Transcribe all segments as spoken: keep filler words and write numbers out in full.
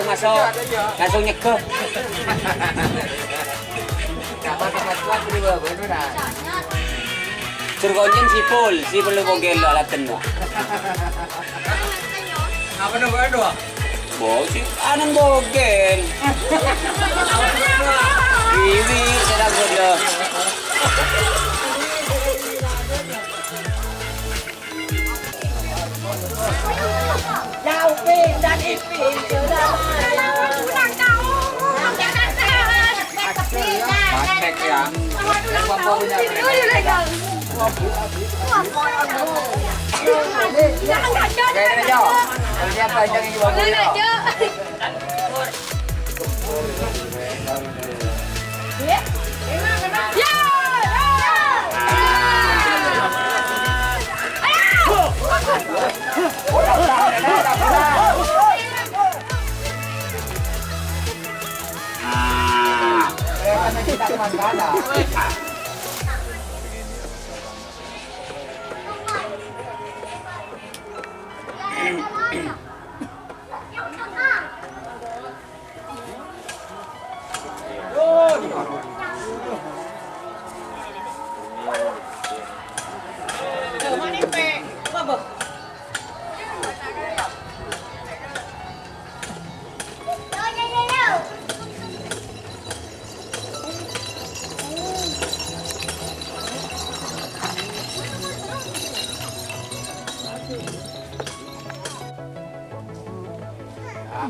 Masuk, langsung nyegah. Sur konjen sipul, sipul lu bogel lu alaten lu. Apa nunggu doa? Bo, si anang bogel.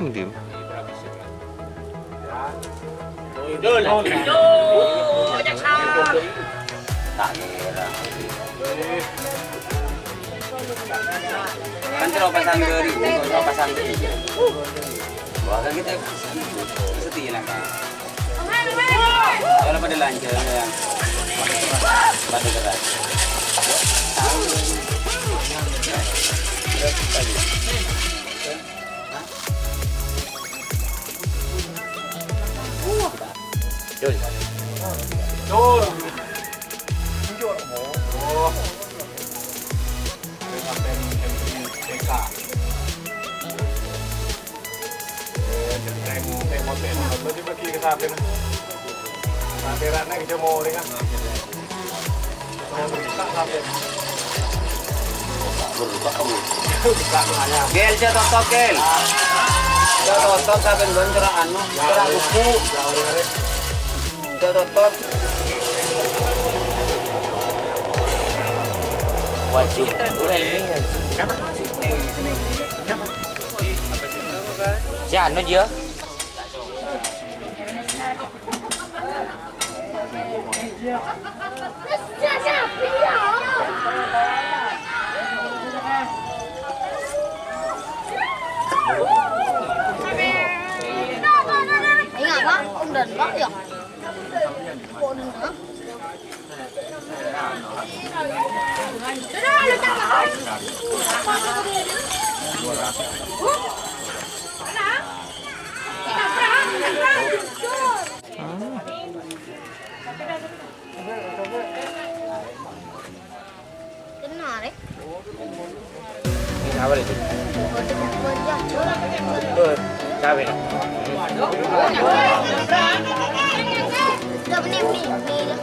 Endi? Kan terlalu pasang dari, terlalu pasang dari. Wah, kan kita setia lah, kan. Kalau pada lancar, ya. Pada keras. Yul. Yul. Oh. Sampai T K. Gel, jâ' totop, Gel. Jâ' totop, sampèyan bân cera' anu, cera' buku. Jâ' totop. Wajib. Si anu dia. Ingat, Pak, Om Danbang, ya? Kok Danbang? Kennal, rè. Ini apa itu? Betul. Cabe. Udah, ini, ini, ini.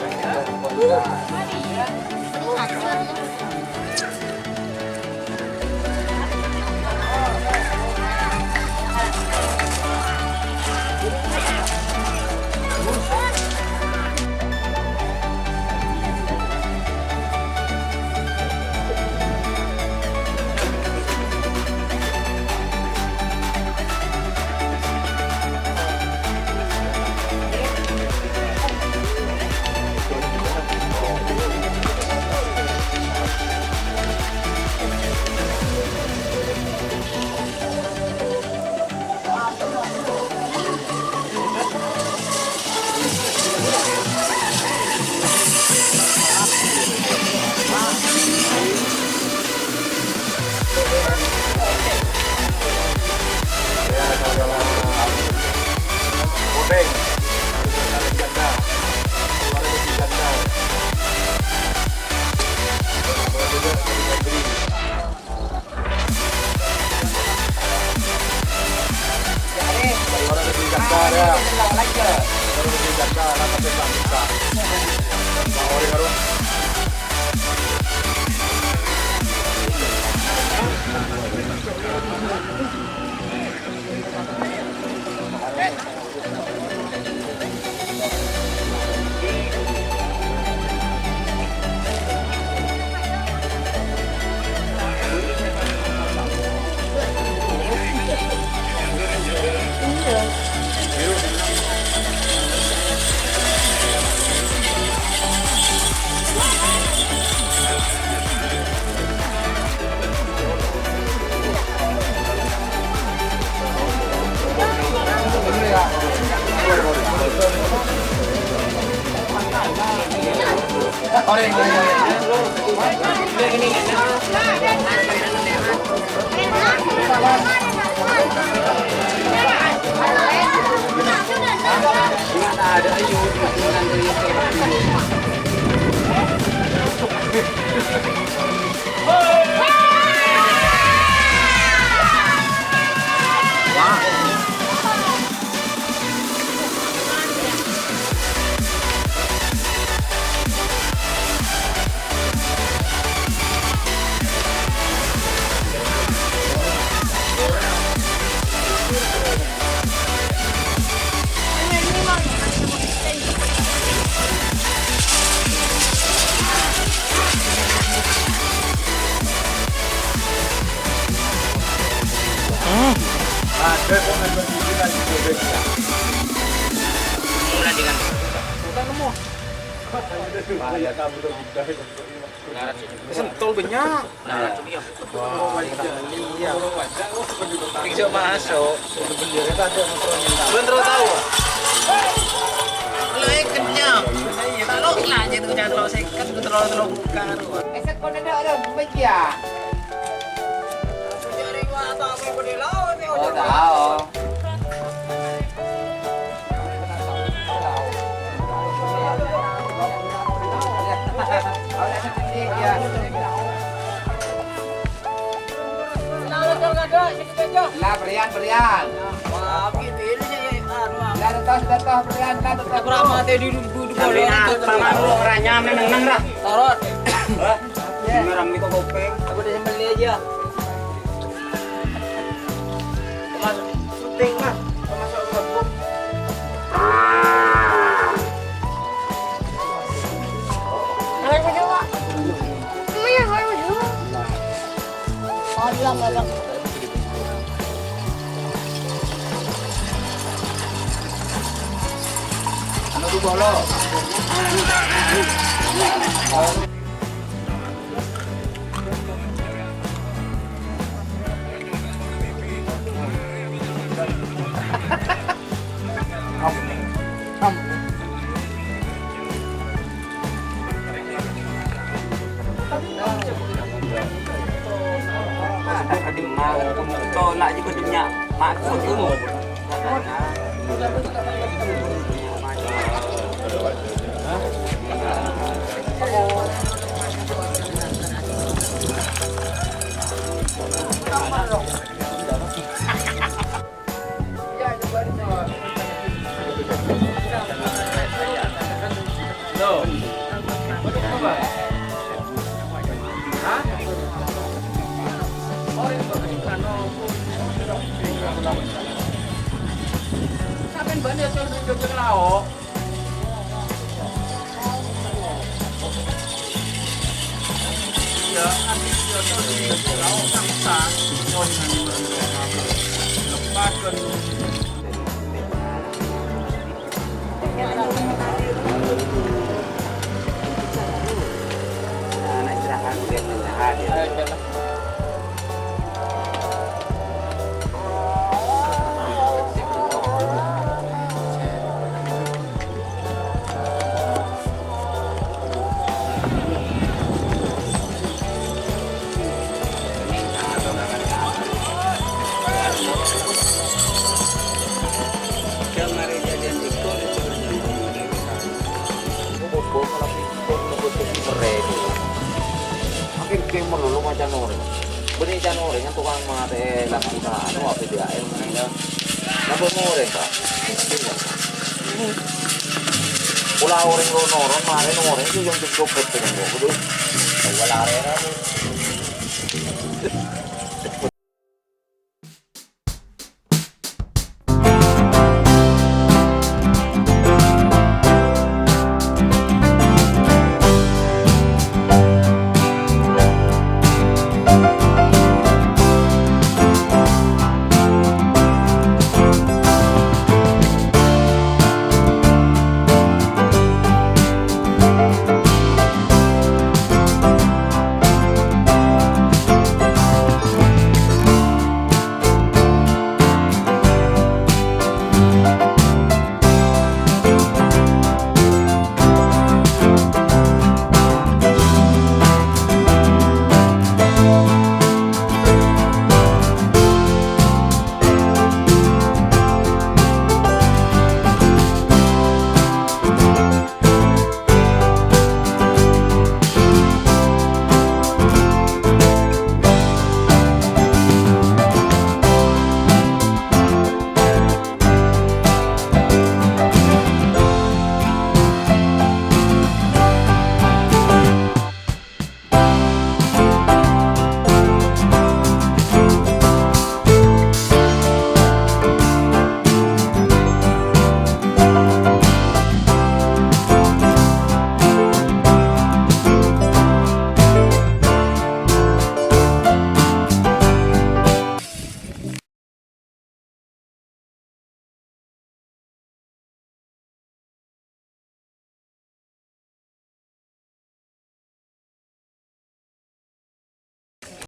Hmm. Sentul banyak. Nah, iya. Bisa masuk. Belum terlalu tahu. Lu kenyang. Tahu lah, jadi jangan terlalu seket, terlalu, terlalu buka. Esek kau nenda ada meja. Oh, tahu. La, berian, berian. La, entos, entos, berian, la, entos. Sampeyan apa, Mang? Lu ngeranyam, neng-neng, dah. Torot. Hah? Ngerami kok kopeng. Aku udah sembelih aja. Mas, syuting, Mas. Masuk ke bos. Ayo, Mas, Pak. Iya, ayo, Mas. Oh, bilang, bilang. Anu tuh, Bolo. Tolak juga dunia maksud tuh. Sampeyan bâ'na ya, Sul, nunjuk ka laok. Iya, lepas kan. Anak istirahat, udah istirahat, ya. Makin kemur dulu macan orèng. Bânnè can orèng kan tokang matè langsung anu, apa dia, air menang, ya. Napa mau orèng, Pak? Pula orèng lo noron, marè orèng itu yang cukup betul, kok. Betul. Wala arera.